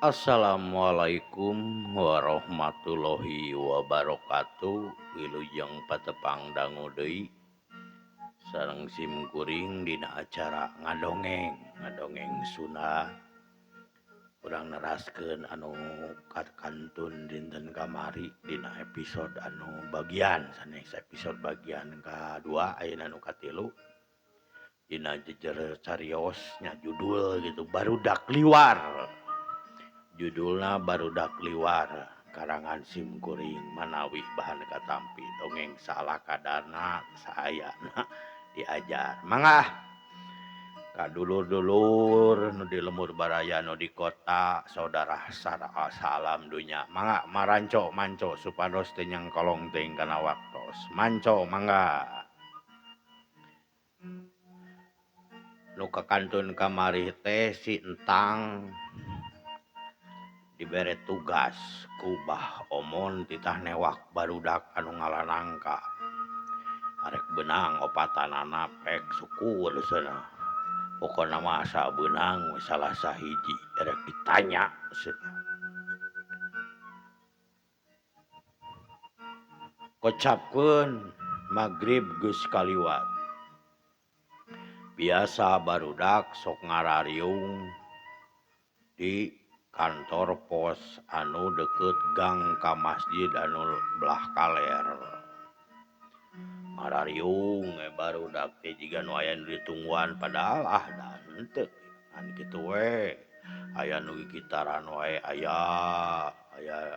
Assalamualaikum warahmatullahi wabarakatuh. Wilujeng patepang dangu deui sareng sim kuring dina acara ngadongeng, ngadongeng Sunda. Urang neraskeun anu kantun dinten kamari dina episode anu bagian sanes episode bagian kadua ayeuna nu katilu. Dina jejer carios nya judul gitu Barudak Liwar. Judulna Barudak Liwar karangan sim kuring manawi bahan katampi dongeng salah kadarna saayana diajar. Mangga ka dulur-dulur nu di lembur baraya nu di kota saudara salam dunya. Mangga maranco manco supados teu nyangkolong teuing kana waktos. Manco mangga. Nu kakantun kamari teh si Entang dibere tugas ku Bah Omon titah newak barudak anu ngalanangka. Arek beunang opatanana pek syukur cenah. Pokona mah asa beunang we salah sahiji erek ditanya cenah. Kocapkeun magrib geus kaliwat. Biasa barudak sok ngarariung di kantor pos anu deket gang ka masjid anu belah kaler. Ngarariung barudak teh jiga nu aya nu ditungguan padahal ah da henteu kan kitu we. Aya nu gitaran wae aya aya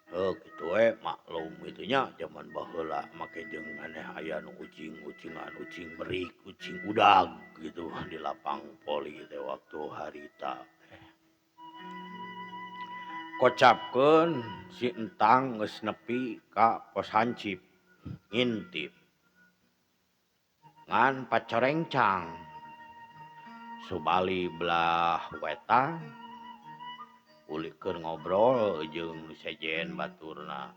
heuh kitu we maklum kitu nya jaman baheula make jeung maneh aya nu ucing-ucingan, ucing berik, ucing udag gitu di lapang voli teh waktu harita. Kocapkeun si Entang geus nepi ka pos hansip ngintip. Ngan pacorengcang Subali belah wetan ulikeun ngobrol jeung sejen baturna.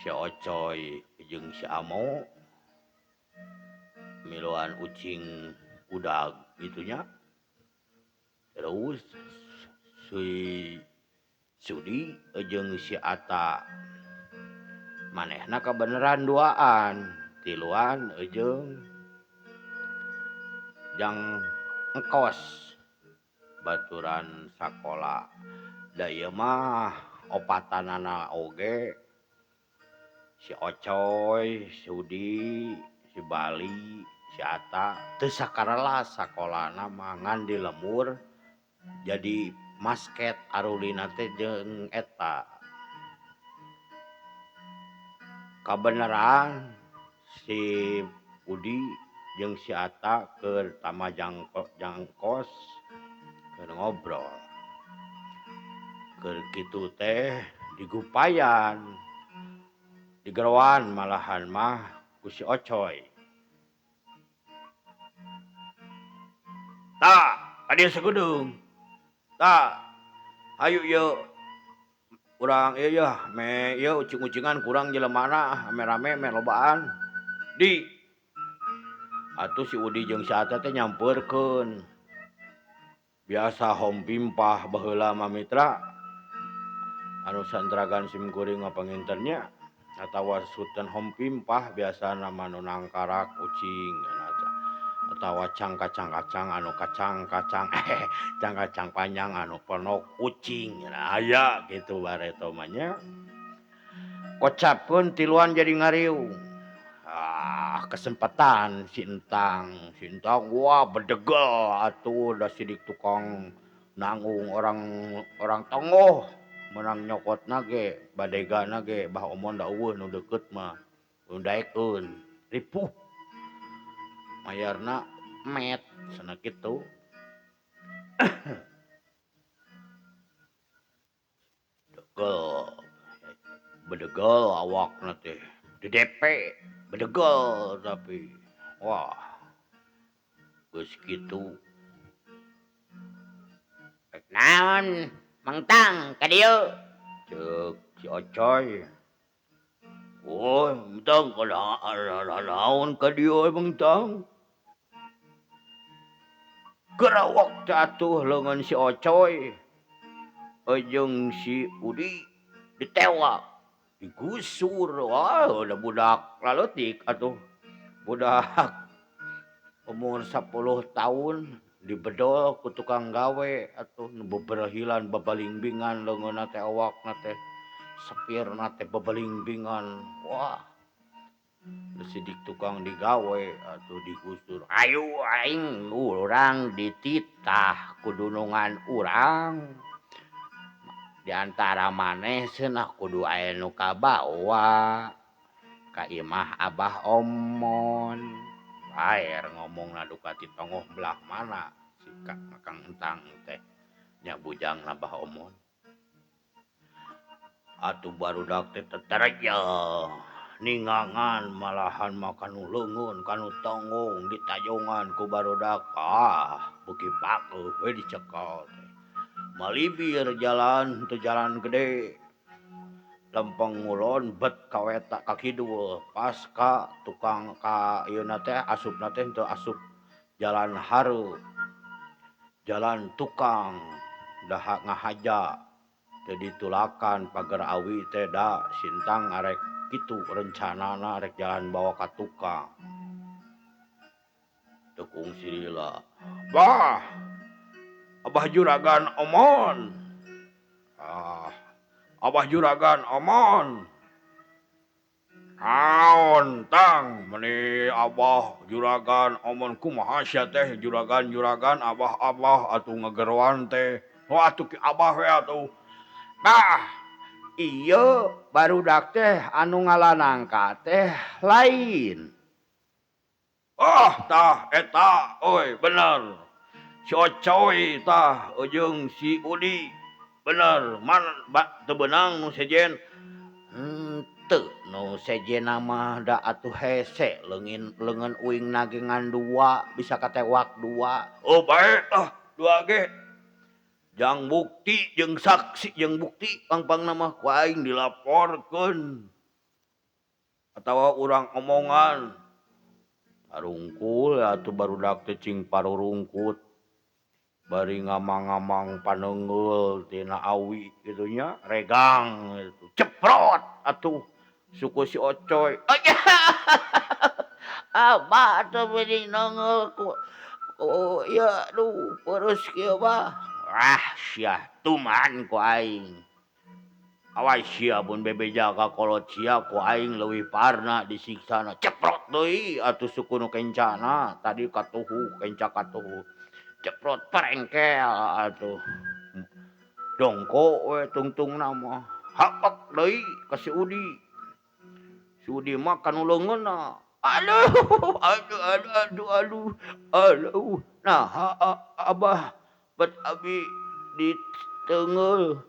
Si Ocoy jeung si Amo miluan ucing udag kitu nya. Terus si Sudi jeung si Ata manehna kabeneran duaan tiluan jeung jang engkos baturan sakola. Da ieu mah opatanana oge si Ocoy, Sudi, si Bali, si Ata teu sakarelas sakolana mah ngan di lembur jadi masket arulina teh jeung eta. Kabeneran si Udi jeung si Ata keur tama jangkos keur ngobrol. Keur kitu teh digupayan digeroan malahan mah ku si Ocoy. Tah, ka dieu sagedeung. Tah, hayu ieu urang ieu yeuh me ieu ucing-ucingan kurang jelemana rame-rame me lobaan. Di atuh si Udi jeung si Ata teh nyampeurkeun. Biasa hom pimpah baheula mah mitra anu sandragan sim kuring mah panginten nya atawa suten hom pimpah biasana mah nu nangkarak ucing atawa cangkacang-kacang anu kacang-kacang cangkacang panjang anu ponok ucing aya kitu bareto mah nya. Kocapkeun tiluan jadi ngariung. Ah, kesempatan si Entang, si Entang wah bedegel atuh da sidik tukang nanggung orang tonggoh menang nyokotna ge badegana ge Bah Omon da eueuh nu deukeut mah nu daekeun ripuh. Mayarna met cenah kitu. Degel bedegel awakna teh di DP bedegel tapi wah geus kitu. Rek naon Mang Tang ka dieu? Ceuk si Ocoy. Oh, Entang naon ka dieu Mang Tang? Gerawak teh atuh leungeun si Ocoy. Jeung si Udi ditewak digusur. Wah, udah budak laletik atuh. Budak umur 10 tahun dibedol ku tukang gawe atuh nu beberahilan babalingbingan leungeunna teh awakna teh sepirna teh babalingbingan. Wah, sidik tukang digawe atuh digusur. Ayo aing urang dititah ku dunungan urang. Di antara maneh cenah kudu aya nu kabawa ka imah Abah Omon. Air ngomongna duka ti tongoh belah mana si Kang Entang teh nya bujang Abah Omon. Atuh barudak teh teterejel ningangan malahan mah kanu leungeun kanu tonggong ditajongan ku barudak. Ah, beuki pakeuh we dicekel teh. Malibir jalan teu jalan gede. Lempeng ngulon bet ka weta ka kidul pas ka tukang ka ieuna teh asupna teh teu asup jalan hareup. Jalan tukang daha ngahaja teu ditulakan pagar awi teh da sintang arek kitu rencanana arek jalan bawa ka tukang. Teu kungsi lila. Bah, Abah Juragan Omon. Ah, Abah Juragan Omon. Naon tang meni Abah Juragan Omon kumaha sia teh juragan-juragan abah-abah atuh ngageroan teh. Wah atuh ki abah we atuh. Bah, ieu barudak teh anu ngalanangka teh lain. Oh, tah eta euy bener. Si Ocoy tah jeung si Udi bener man teu beunang nu sejen. Henteu nu sejenna mah da atuh hese leungin leungeun uing nage ngan dua bisa katewak dua. Oh bae ah dua ge. Jang bukti jeung saksi jeung bukti pangpangna mah ku aing dilaporkeun. Atawa urang omongan. Tarungkul atuh barudak teh cing parurungkut. Bari ngamang-ngamang panengeul tina awi kitu nya regang gitu. Ceprot atuh suku si Ocoy. Abah atuh beuning nongol ku oh ieu aduh peurus kieu bah. Ah sia tuman ku aing. Awas sia mun bebeja ka kolot sia ku aing leuwih parna disiksana. Ceprot deui atuh suku nu kencana tadi katuhu kenca katuhu. Ceprot parengkel atuh. Dongko we tungtungna mah. Hapek deui ka si Udi. Si Udi mah kanu leungeunna. Aduh, aduh, aduh, aduh, aduh, aduh. Nah, abah bet abi diteungeul.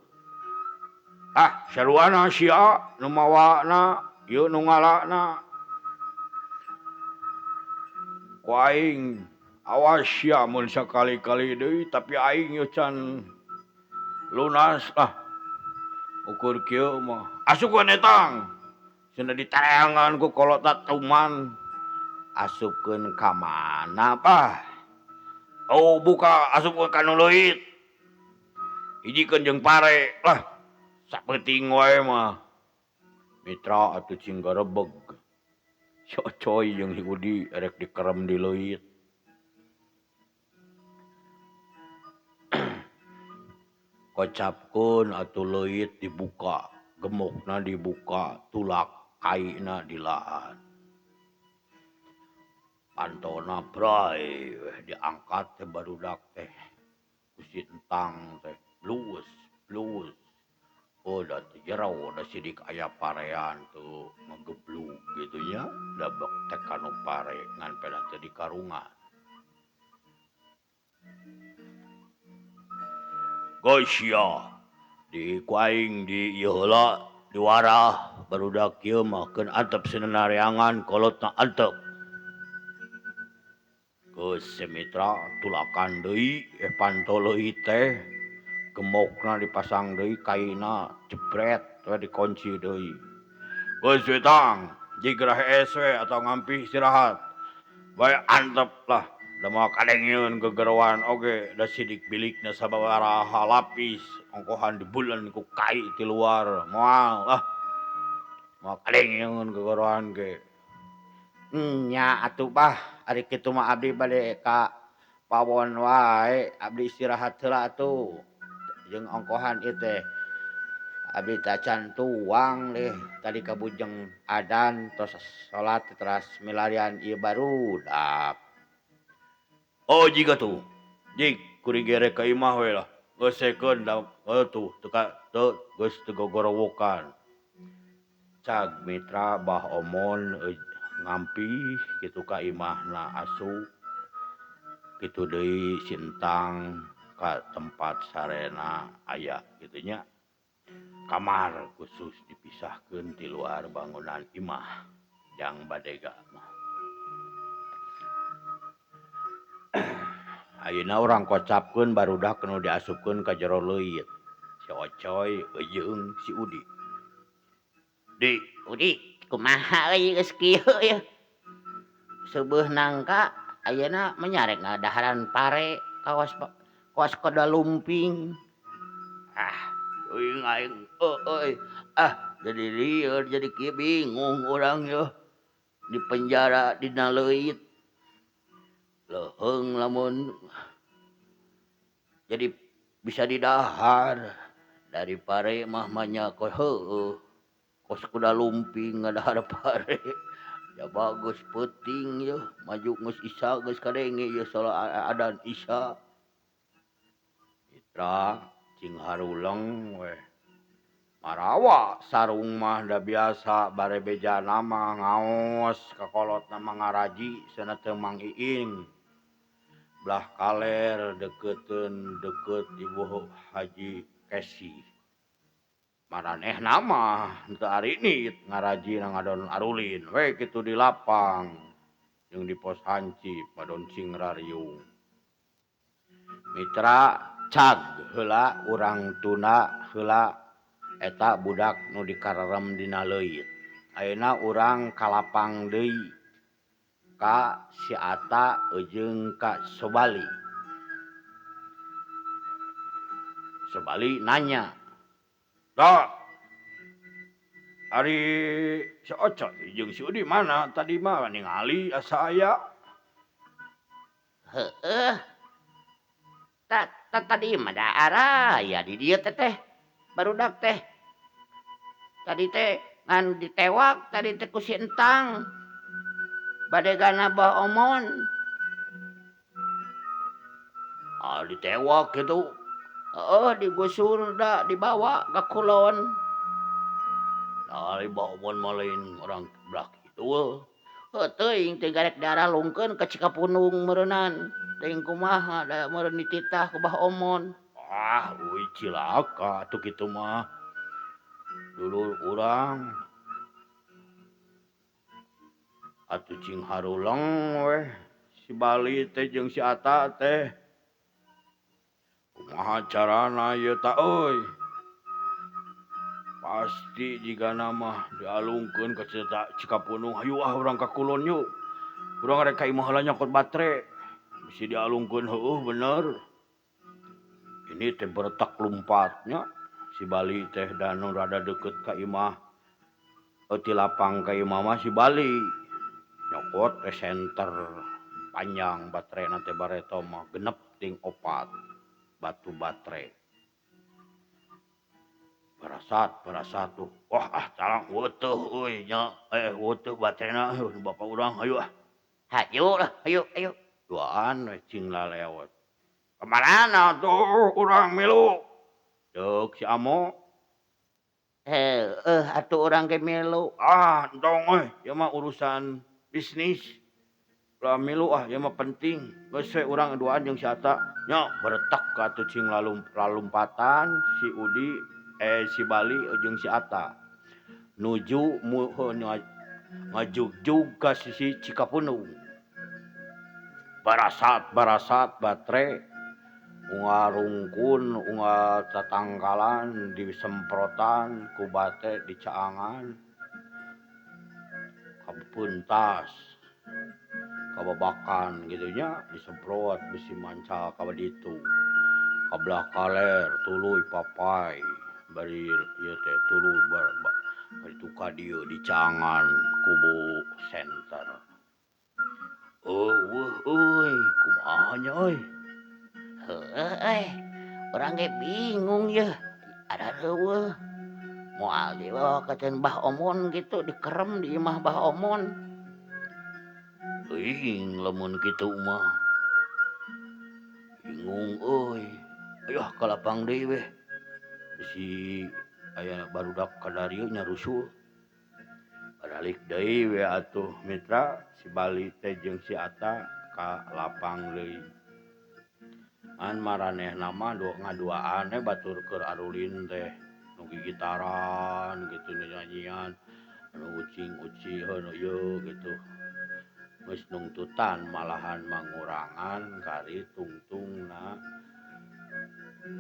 Ah, saruana sia nu mawana, ieu nu ngalana. Ku aing awas sia mun sakali-kali deui tapi aing ieu can lunas ah. Ukur kieu mah. Asupkeun etang. Cenah ditareangan ku kolot tuman. Asupkeun ka mana, Bah? Oh, buka asupkeun ka nu leuit. Hijikeun jeung pare lah. Sapeuting wae mah. Mitra atuh cing garebeg. Si Ocoy jeung si Udi erek dikerem di leuit. Kocapkeun atuh leuit dibuka, gemukna dibuka, tulak kaina dilaan. Pantona bray weh diangkat teh barudak teh. Ku si Entang teh blues blues. Oh da teu jero da sidik aya parean teu ngageblug kitu nya da bek teh kanu pare ngan peda teh dikarungan. Geus sia di ku aing di ieu heula diwarah barudak ieu mah keun antep sinareangan kolotna antep. Geus si Mitra tulakan deui panto leuit teh gemokna dipasang deui kaina jebret we dikunci deui. Geus we tang jigrah hees we atau ngampih istirahat. Bae antep lah. Da moal kadengeun gegeroan oge da sidik bilikna sababaraha lapis ongkohan dibulen ku kai ti luar moal ah. Moal kadengeun gegeroan ge. Nya atuh bah, ari kitu mah abdi bade ka pawon wae, abdi istirahat heula atuh. Jeung ongkohan ieu teh. Abdi teh acan tuang deh, tadi kabujeng adan tos salat teras milarian ieu barudak. Oh jiga tuh. Jig kuring gerek ka imah we lah. Geus sekeun da tuh teu teu geus teu gogorowokan. Cag mitra Bah Omon ngampih kitu ka imahna asup. Kitu deui Sintang ka tempat sarena aya kitu nya. Kamar khusus dipisahkeun ti luar bangunan imah jang badega mah. Ayeuna urang kocapkeun barudak nu diasupkeun ka jero leuit. Si Ocoy jeung si Udi. Di Udi kumaha euy geus kieu yeuh. Seubeuh nangka ayeuna menyarek ngadaharan pare kawas kawas kada lumping. Ah, euy aing euy ah jadi lieur jadi kieu bingung urang yeuh. Di penjara dina leuit. Leuheung lamun jadi bisa didahar dari pare mah manya heueuh kos kuda lumping ngadahar pare ya bagus peuting yeuh maju geus isya geus kadenge yeuh salat adan isya. Mitra cing haruleng weh marawa sarung mah da biasa bare bejana mah ngaos kakolotna mah ngaraji cenah teu Mang Iing. Belah kaler deketeun deket Ibu Haji Kesi. Maranehna mah teu arinit ngarajina ngadon arulin we kitu di lapang jeung di pos hancip ngadon cing rariung. Mitra cag heula urang tuna heula eta budak nu dikarerem dina leuit. Ayeuna urang kalapang deui ka si Ata jeung ka Sobali. Sobali nanya, "Da, ari si Oco jeung si Udi mana tadi mah ningali asa aya?" Heueuh. Tadi mah da araya di dieu teh barudak teh. Tadi teh ngan ditewak tadi teh ku si Entang. Badegana Bah Omon. Ah ditewak kitu. Heeh digusur da dibawa ka kulon. Nah, Bah Omon mah lain orang belah kidul. Heuh teuing teh garek diaralungkeun ka Cikapundung meureunnan. Teuing kumaha da meureun dititah ku Bah Omon. Ah, euy cilaka atuh kitu mah. Dulur urang atuh cing haruleng weh si Bali teh jeung si Ata teh. Kumaha carana ieu ta euy? Pasti jigana mah dialungkeun ka Cikapundung. Hayu ah urang ka kulon yuk. Urang rek ka imah heula nyokot batre. Bisi dialungkeun heueuh bener. Ini teh beretak lumpatnya si Bali teh da nu rada deukeut ka imah. Ti lapang ka imah mah si Bali. Nyokot teh senter panjang baterena teh bareto mah genep ting opat batu batre. Barasat barasat tuh. Wah ah talang weutuh euy nya weutuh baterena bapak urang hayu ah. Hayu lah hayu ayo. Duaan we cing lalewat. Kamarana tuh urang milu? Deuk si Amo. Heueuh atuh urang ge milu. Ah entong euy ieu mah urusan bisnis. Lah milu ah ieu mah penting. Geus we urang duaan jeung si Ata. Nya beretak atuh cing lalumpatan si Udi si Bali jeung si Ata. Nuju ngajugjug ka sisi Cikapundung. Barasat barasat batre unggal rungkun unggal tatangkalan disemprotan ku bate dicaangan. Kapuntas. Kababakan gitu nya disemprot bisi manca ka ditu. Ka belah kaler tuluy papai bari ieu teh tuluy bari tu ka dieu dicangan kubu senter. Eueuh euy kumaha nya euy. Heueuh euy urang ge bingung yeuh ada reueuh. Moal dibawa ka Bah Omon gitu dikerem di imah Bah Omon. Teuing lamun kitu mah. Bingung euy. Ayah ka lapang deui weh. Bisi aya barudak kadarieu nya rusuh. Baralik deui we atuh mitra si Bali teh jeung si Ata ka lapang deui. Ngan maranehna mah ngaduaan we batur keur arulin teh nu gigitaran gitu nu nyanyian nu ucing-ucing ieu gitu. Geus nungtutan malahan mangurangan kari tungtungna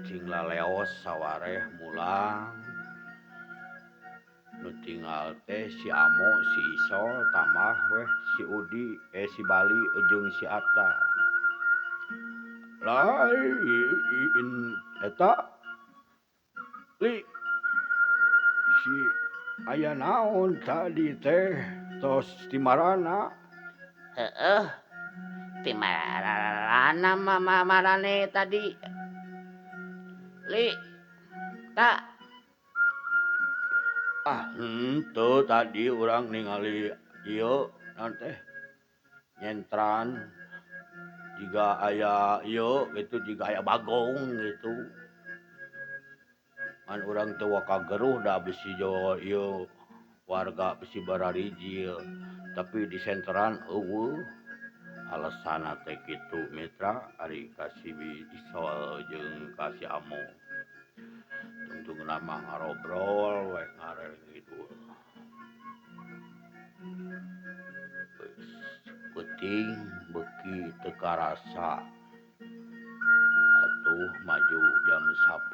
cing laleos sawareh mulang nu tinggal teh si Amo si Isol tambah weh si Udi si Bali jeung si Ata lain eta li si aya naon tadi teh tos timarana. Heeh, timarana mama marane tadi li tak ah henteu tadi urang ningali ieu naon teh nyentran jiga aya ieu gitu jiga aya bagong gitu ngan urang teu wakageruh da bisi jo ieu warga bisi bararijil tapi di senteran eueuh alasanna teh kitu mitra ari ka si Isol jeung ka si Amo tungtungna mah ngarobrol we ngareng ngidul peuting beuki teu karasa atuh maju jam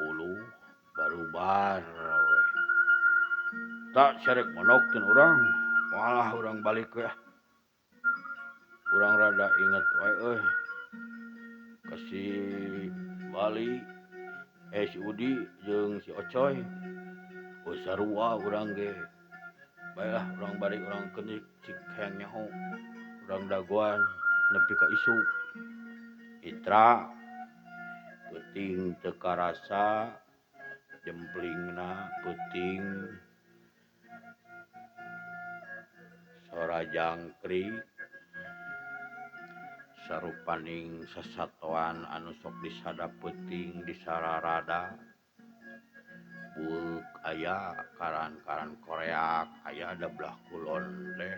10 barubar we tak serek monok teu urang malah urang balik we. Urang rada inget wae euy ka si Bali si Udi jeung si Ocoy. Oh sarua urang ge. Baelah urang balik urang kenik cik hayang nyaho. Urang dagoan nepi ka isuk. Mitra peuting teu karasa jemplingna peuting sora jangkrik sarupaning sasatoan anu sok disada peuting disararada buuk aya karan-karan koreak aya da belah kulon teh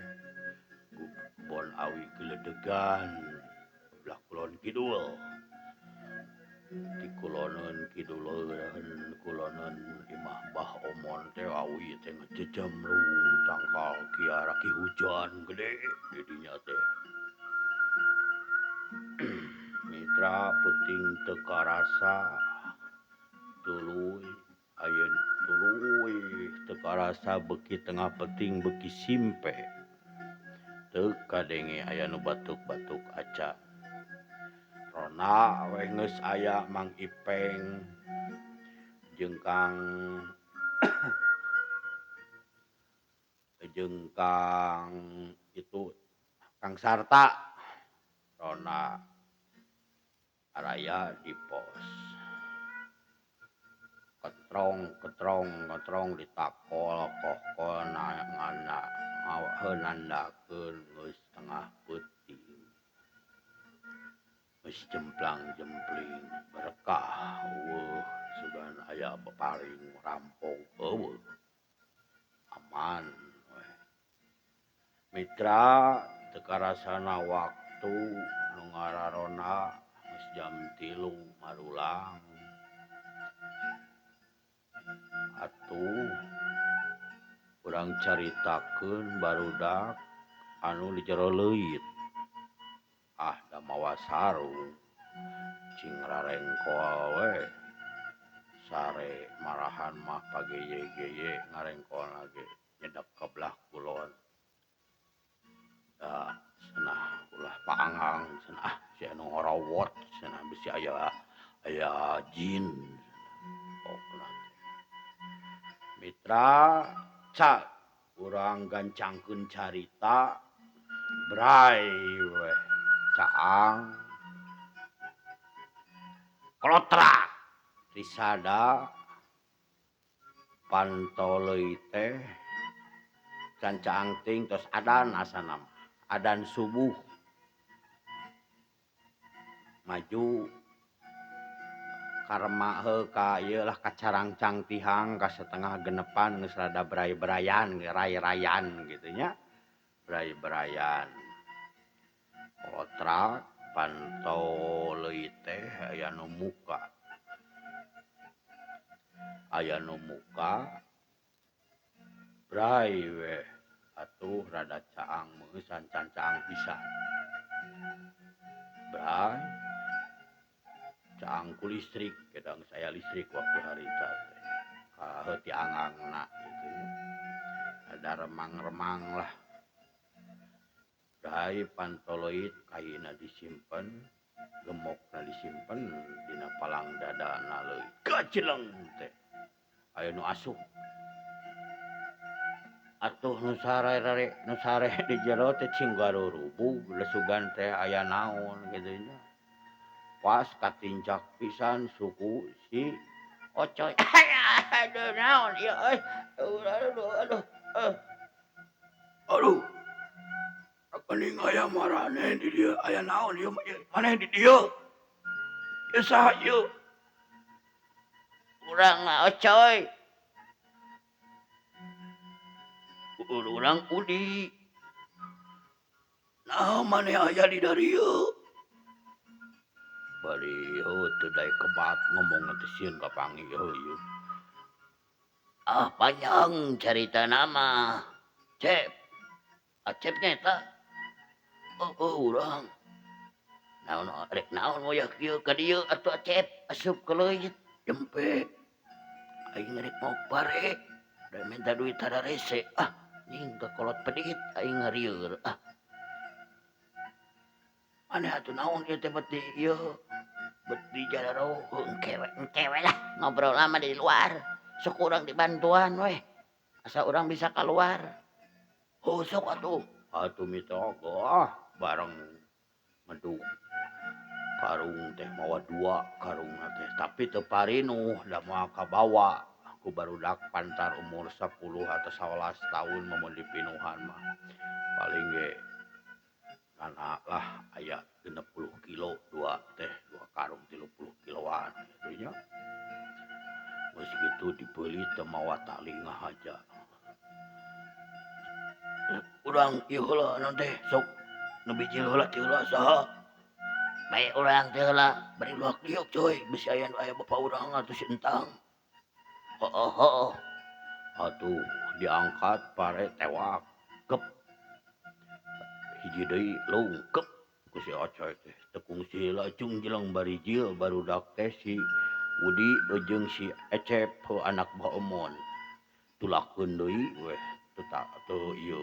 kebon awi geledegan belah kulon kidul di kuloneun kiduleun kuloneun imah Bah Omon teh awi teh ngejejemrung tangkal kiara ki hujan gede di dinya teh. Mitra peuting teu karasa tuluy ayeuna tuluy teu karasa beuki tengah peuting beuki simpe teu kadenge aya nu batuk-batuk aca. Rona we geus aya Mang Ipeng jeung Kang jeung Kang itu Kang Sarta. Rona araya di pos ketrong ketrong ketrong ditakol kokol ngana nandakeun geus tengah peuting geus jemplang-jempling berkah eueuh sugan aya paling rampok eueuh aman we. Mitra teu karasana waktu nu ngararona geus jam 3 marulang atuh urang caritakeun barudak anu di jero leuit. Ah da mawa sarung cing rarengkol we sare marahan mah pageye-geye ngarengkolna ge nyedep ka belah kulon. Da Cenah ulah paangang cenah si anu ngorowot cenah bisi aya aya jin. Pokna teh. Mitra cak urang gancangkeun carita bray weh caang klotrak risada pantoleuy teh can caang ting tos adan asana mah adan subuh maju karema heuh ka ieu lah ka carangcang tihang ka setengah genepan geus rada bray-brayan ray-rayan kitu nya bray-brayan klotrak pantoleuy teh aya nu muka bray weh atuh rada caang meusan can caang pisan bray caang ku listrik kadang saya listrik waktu harita teh ka heuti angangna kitu nya ada remang-remang lah bray pantoloit kaina disimpen gemokna disimpen dina palang dadana leuit kaceleng teh aya nu asup atuh nu sare nu sare di jero teh cing garurubug lesugan teh aya naon kitu nya pas katincak pisan suku si Ocoy aduh naon ieu euy aduh aduh aduh kening aya marane di dieu aya naon ieu maneh di dieu ieu saha ieu urang mah Ocoy urang Udi nah maneh aya di darieu bari heuh teu daek kebat ngomong teh sieun kapanggih heuh ieu ah panjang caritana mah Cep Acep nya eta oh urang naon rek naon moyah kieu ka dieu atuh Acep asup ka leuit jempe aing rek mau pare da minta duit hararese ah ning ka kolot pedit aing ngarieur ah aneh atuh naon ieu teh bet di ieu bet di jararo engkewe lah ngobrol lama di luar sok urang dibantuan weh asa urang bisa keluar oh sok atuh atuh mitra ah bareng meduk karung teh mawa dua karung teh tapi teu parinuh da moal kabawa ku barudak pantar umur 10 atau 11 tahun mun dipinuhan mah paling ge kana lah aya 60 kilo dua teh dua karung 30 kiloan kitu nya geus kitu dibeuli teu mawa tali ngahaja urang ieu heula naon teh sok nu bijil heula ti heula saha bae urang teh heula bari luak diuk coy bisi aya nu aya bapa urang atuh si entang hooh hooh atuh diangkat pare tewak gep hiji deui lungkep ku si Ocoy teh teu kungsi lacung jeleng barijil barudak teh si Udi jeung si Ecep heuh anak baemon tulakeun deui weh teu teu ieu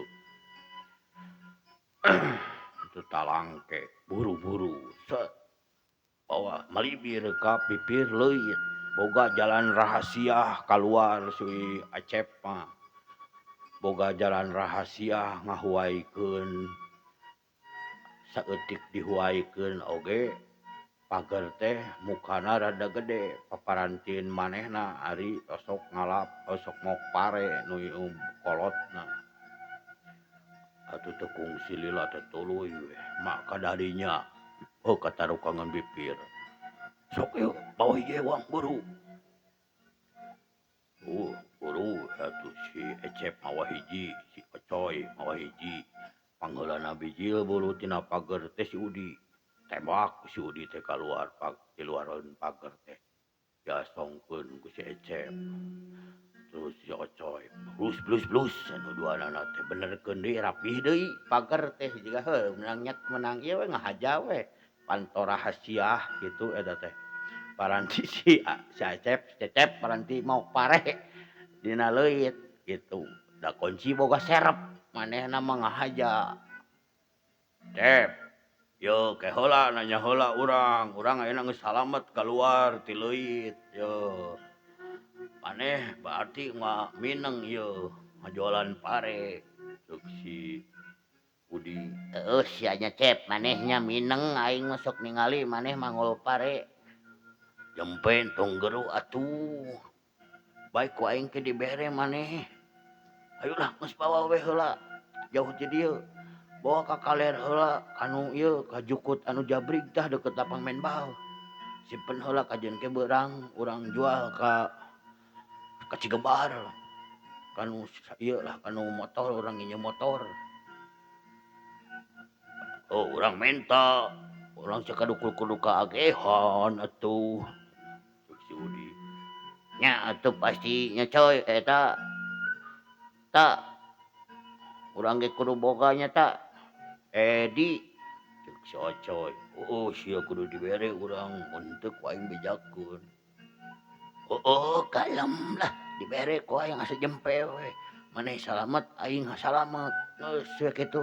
teu talangke buru-buru set bawa malibir ka pipir leuit boga jalan rahasia kaluar si Acep mah boga jalan rahasia ngahuaikeun saeutik dihuaikeun oge pager teh mukana rada gede paparantin manehna ari osok ngalap osok mok pare nu kolotna atuh teu kungsi lila teh tuluy weh mak kadarinya heuh katarukangan bipir sok yeuh bawa hiji ewang buru buru atuh si Ecep mawa hiji si Ocoy mawa hiji pangheulana bijil buru tina pager teh si Udi tembak si Udi teh kaluar di luareun pager teh diasongkeun ku si Ecep terus si Ocoy blus blus blus anu duanana teh benerkeun deui rapih deui pager teh jiga heuh menang nyet menang ieu we ngahaja we panto rahasia kitu eta teh paranti si Acep Cecep paranti mau pare dina leuit kitu da kunci boga serep manehna mah ngahaja Cep, yo ke heula nanya heula urang, urang ayeuna geus salamet kaluar ti leuit yo. Maneh berarti mah mineng ieu ngajualan pare ceuk si Udi. Heeh sia nya Cep, manehnya mineng aing mah sok ningali maneh mangol pare. Jempe tong geru atuh. Baik ku aing ke dibere maneh. Ayolah geus bawa we heula jauh ti dieu. Bawa ka kaler heula kanu ieu ka jukut anu jabrig tah deukeut lapang main bal. Simpen heula kajeun ke beurang urang jual ka Cigebar. Kanu ieu lah kanu motor urang nginjem motor. Oh urang menta, urang sakadukul kudu kaagehan atuh. Ceuk si Udi. Nya atuh pasti nya coy eta ta urang ge kudu boga nya ta. Edi ceuk si Ocoy. Oh sia kudu dibere urang mun teu ku aing bejakeun. Oh kalem lah dibere ku aing asa jempe we. Maneh salamet aing salamet. Geus we kitu.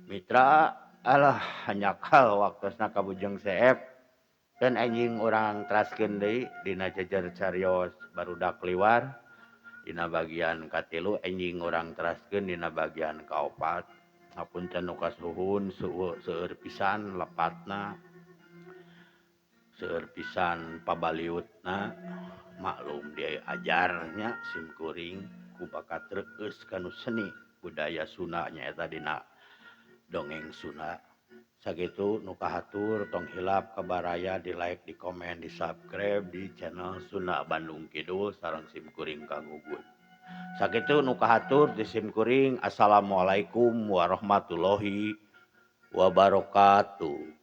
Mitra alah hanjakal waktosna ka Bujeng Seep dan anjing urang teraskeun deui dina jejer carios barudak liwar dina bagian katilu anjing urang teraskeun dina bagian kaopat. Hapunten nu kasuhun seueur pisan lepatna seueur pisan pabaliutna maklum diajarnya simkuring ku bakat reueus kanu seni budaya Sunda nyaeta dina dongeng Sunda. Sakitu nu kahatur tong hilap kabaraya di like, di komen, di subscribe di channel Sunda Bandung Kidul sareng simkuring Kang Ugun. Sakitu nu kahatur di simkuring. Assalamualaikum warahmatullahi wabarakatuh.